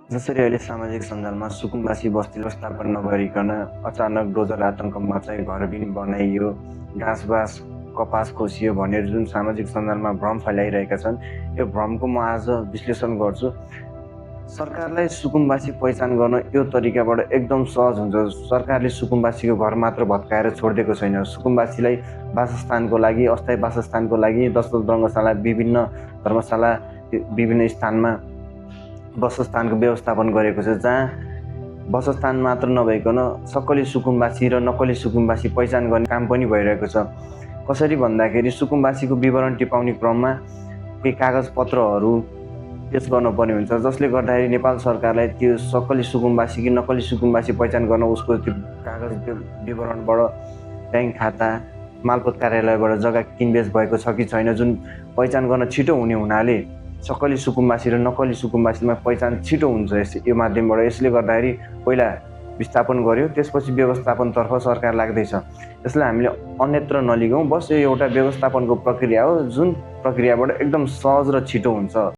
जसरी अहिले सामाजिक सञ्जालमा सुकुम्बासी बस्ती व्यवस्थापन नगरिकन अचानक डोजर आतङ्कमा चाहिँ घर पनि बनाइयो, घाँसबास कपास खोसियो भनेर जुन सामाजिक सञ्जालमा भ्रम फैलाइरहेका छन्, यो भ्रमको म आज विश्लेषण गर्छु। सरकारलाई सुकुम्बासी पहिचान गर्न यो तरिकाबाट एकदम सहज हुन्छ। सरकारले सुकुम्बासीको घर मात्र भत्काएर छोडिदिएको छैन। सुकुम्बासीलाई वासस्थानको लागि, अस्थायी वासस्थानको लागि 10-10 रङ्गशाला, विभिन्न धर्मशाला, विभिन्न स्थानमा वासस्थानको व्यवस्थापन गरेको छ, जहाँ वासस्थान मात्र नभइकन सक्कली सुकुम्बासी र नक्कली सुकुम्बासी पहिचान गर्ने काम पनि भइरहेको छ। कसरी भन्दाखेरि सुकुम्बासीको विवरण टिपाउने क्रममा केही कागजपत्रहरू पेश गर्नुपर्ने हुन्छ, जसले गर्दाखेरि नेपाल सरकारलाई त्यो सक्कली सुकुम्बासी कि नक्कली सुकुम्बासी पहिचान गर्न उसको त्यो कागज विवरणबाट ब्याङ्क खाता, मालपोत कार्यालयबाट जग्गा किनबेच भएको छ कि छैन, जुन पहिचान गर्न छिटो हुने हुनाले सक्कली सुकुम्बासी र नक्कली सुकुम्बासीमा पहिचान छिटो हुन्छ यो माध्यमबाट। यसले गर्दाखेरि पहिला विस्थापन गर्यो, त्यसपछि व्यवस्थापनतर्फ सरकार लाग्दैछ। यसलाई हामीले अन्यत्र नलिगौँ, बस यो एउटा व्यवस्थापनको प्रक्रिया हो, जुन प्रक्रियाबाट एकदम सहज र छिटो हुन्छ।